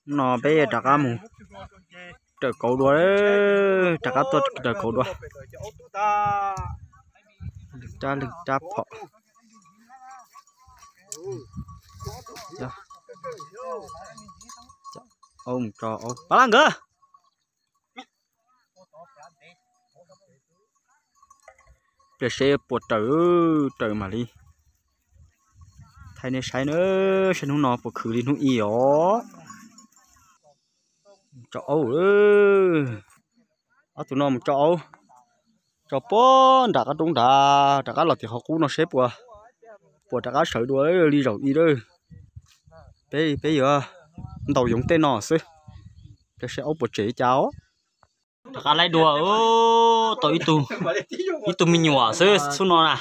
No peb rov qab mus raws kauv dua, rov qab tuaj raws kauv dua. Rab lwg rab phom. Aub mus tso aub, Pab Laj nkawd. Pliag seb puas raws, raws mam li thaij nej saib na, saib hnub no puas khwv li hnub ib os. Tso aub, ob tug no mus tso aub, tso puag nram qab roob nrad, rov qab los tim qhov qub no seb puas, puas rov qab sawv dua li zaum ib lawm. Peb, peb yuav ntaus yoov tej no xwb, pliag seb aub puas tsem li cas os. Rov qab laib dua, tau ib tug, ib tug me nyuam xwb xub no na.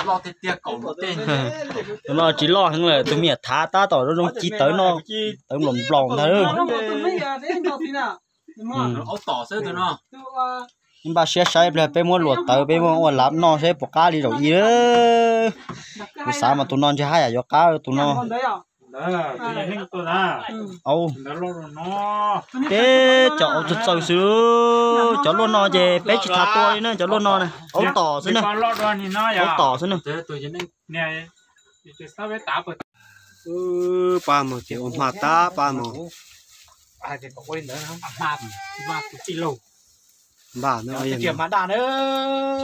Tus no tsis loj heev lawm, tus me nyuam thav tab tom zoo zoo ci tawv no, tawv nplaum nplaum ntag. Npaj siab saib pliag peb muab luas tawv, peb muab ua lav noj saib puas qab li zaum ib. Kuv xav mas tus no ntshe haj yam yuav qab tus no. Aub, peb cov aub txawj txawj xwb, cov luaj no ces peb tsis tas tua li na, cov luaj no na, aub tom xwb na, aub tom xwb na. Pab no ces ua hma tab pab no. Npaj no,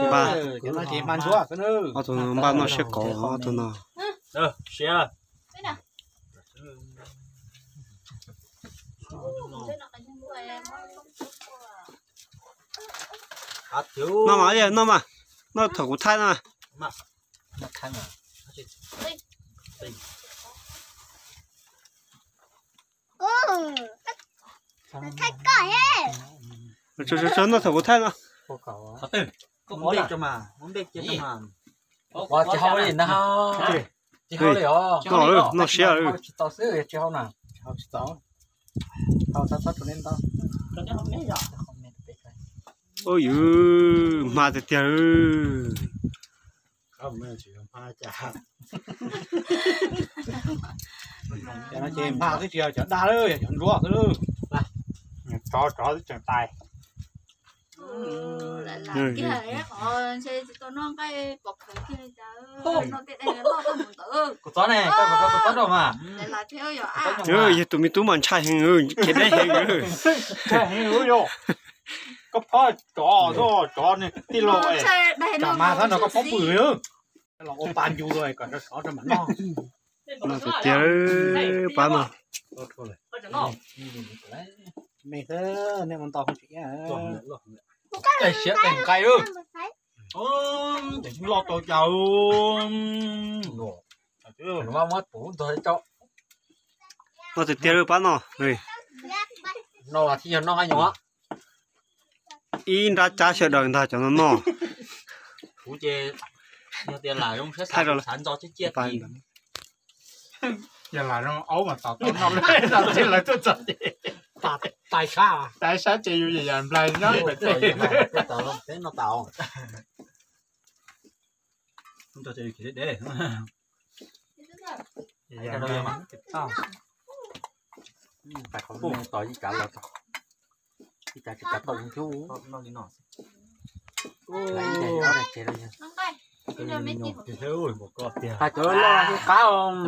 npaj, ob tug npaj noj siab kauv ob tug no. Noj mas, noj mas, noj thaum kuv thaij no. Tso, tso, tso, noj thaum kuv thaij no. Tsis hau li na. Tsis hau li os. Noj siab. Tsis tau xwb, tsis hau na. Tsis hau, tsis tau. Hau txhob txhob rau nej ntau. Ua yws, hma tiag tiag. Cov no ces hma twb tsis yog cov daj lawm, yog cov ntsuab xwb. Tsov, tsov twb tseem tais. Kuv txob ne, koj mus rau kuv txob rau mas. Yog tus me tub mas ntshai heev, khiav deb heev. Koj phob tsov, tsov ne tij laug. Tsam mas txhob nrog koj phob pw. Los ua pa ncu kom sov sov rau mam noj. Noj tiag tiag, pab no. Me xwb, nej ua ntau tsis iab. Siab nqaij. Loj tau cas. Noj tiag tiag pab no. No thiaj yog noj nyuam. Ib nrab cab sawv daws ntag cov no noj. Kuv ces yog tias lam zoo siab xav ntxo ciaj ciaj. Yog lam zoo aub mas tos tau noj lawm, lawv tuaj txog ces tais sab ces yus yam nplaig nyob pem tej. Hais cov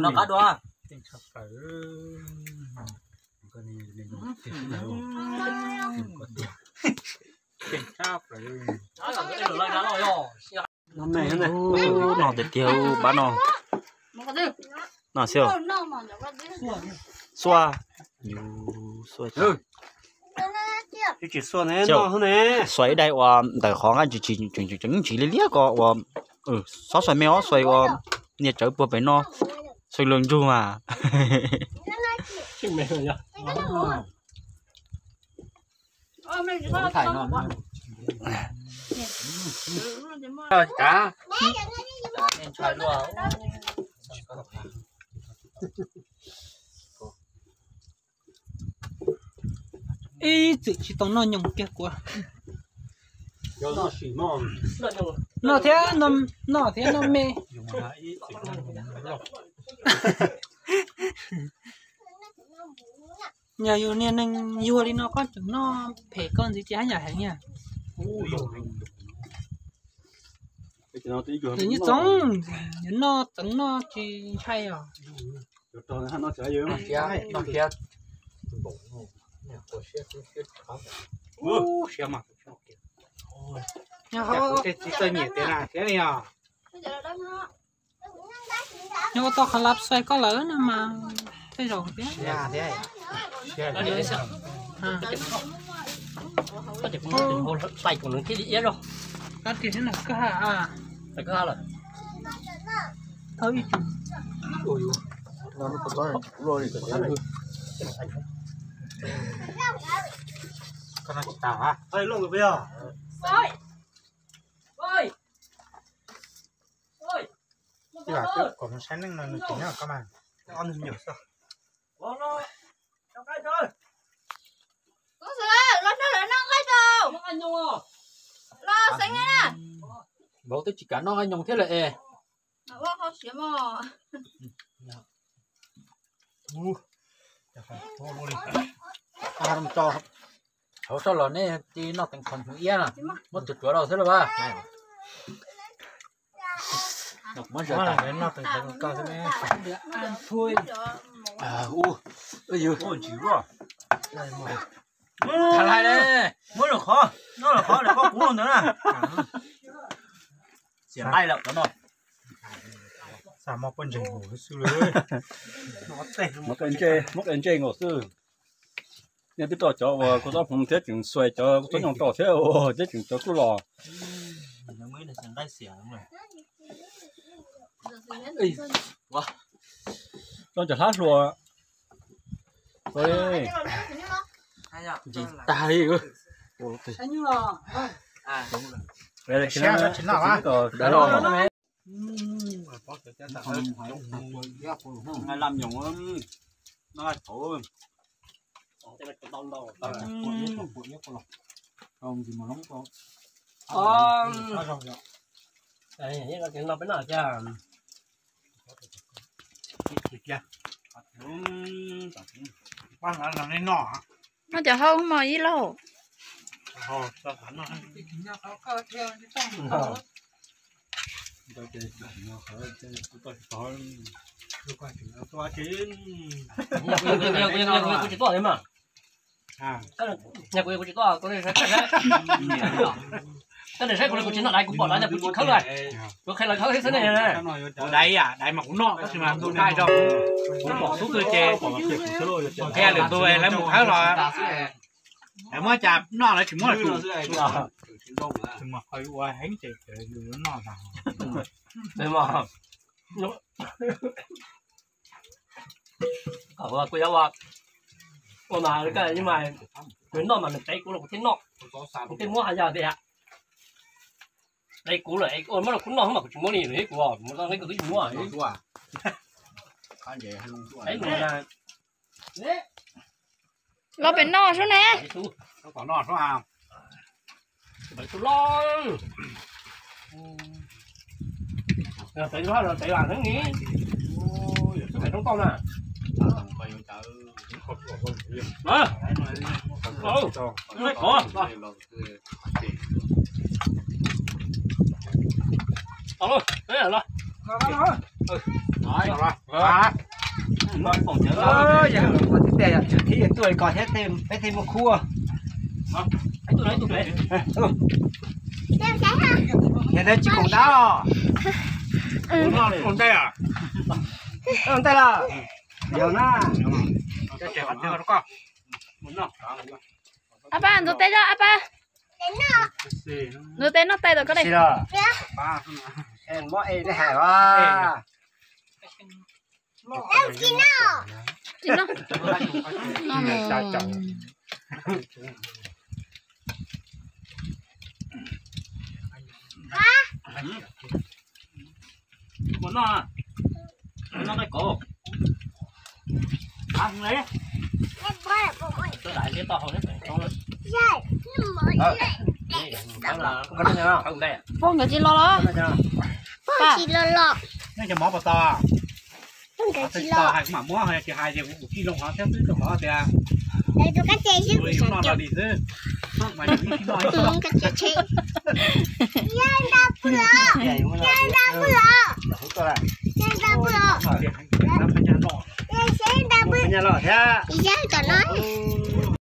loj qab dua. No tiag tiag pab no. No xwb. Xuas, xuas ib daim uas ntawm qhov nqaij ntsis ntsis li liab ko uas, xob xuas me ob xuas uas nias tsawv puag pem no, xuas lug ntsug mas. Ib txwm tsis tau noj nyoos kiag kuv. Noj thiab, noj thiab noj me. Yog yus niag neeg yuag li no koj tseem noj phem koj ntxiv ces haj yam heev na. Nws yeej txoov, yuav noj txeev noj tsis ntshai os. Nyob ua tau qhov lab xai koj lawm no mas tej zaum thiab. Koj tias koj nws thiaj li iab zog. Koj tias xwb na, koj ha a. Koj ha lawm. Thawj ib tsus. Koj no tsis tas a. Kom saib neej no nws tsis nyob koj mas. Los nrog lawv noj nqaij tau. Los xeev na. Vauv twb tsis kam noj nqaij nyoos thiab lawm es. Hauv soj los nej cia noj teev qhov hnyuv iab na, muab tuav tuav rau xwb lauj. Muab zaws tas. Tham lais ne. Muab lawm qhov, noj lawm qhov lawm koj kuv ntawd na. Xiam nqaij lawm cov no. Xav muab poj ntseeg nkaus xwb. Muab qe ntse nkaus xwb. Nej twb rau cov uas kuv txob hmoov thiab tseem xuas cov kuv txob nyoos rau thiab thiab tseem cov kuj los. Rau cov hlab hluas. Ntsis tag li. Lam nyoos no thaum no peb noj cas. Noj cov hauj mos ib lauj. Kuv tsis tuaj thiab mas. Kuv tsis tuaj, koj saib kuv, kuv tsis noj daiv, kuv pom lawv kuv tsis khawb lawm. Kuv qhia lawv khawb thiab xwb ne. Daiv, daiv mas kuv noj tab sis mas tus dai rau kuv pom xub twg ces qhia lwm tus lawv mus khawb los. Lawv muab cas noj lawv tsis muab lawv tus. Kuv yuav ua, ua mas, nws noj mas nws tev kuv los kuv thiaj noj. Kuv thiaj muab hais yog tias tev kuv lawm es ua muab rau kuv noj mas kuv tsis muab li, kuv mus tau nqi kuv twb tsis muab. Los pem noj sub ne. Yog tias tuaj ko thiab peb thiaj muaj khub. Yog tias tsis koom dab os. Ntej lawm. Yog na. Ab pab ntxuav teb zog ab pab. Ntxuav teb noj tais tom koj li. Tsis noj. Mus noj, noj nqaij kauv. Pog nkawd tsis los los? Nej cov mov puas tau? Tsis tau hais kuv mam muab, tsis hais ces kuv tij zoo qhov thiab xwb rau qhov tias Tus kab tse xwb kuv xav cog. Kab tse tsheb. Yog nta pw os, yog nta pw os, yog nta pw os, yog nta pw, yog tom no.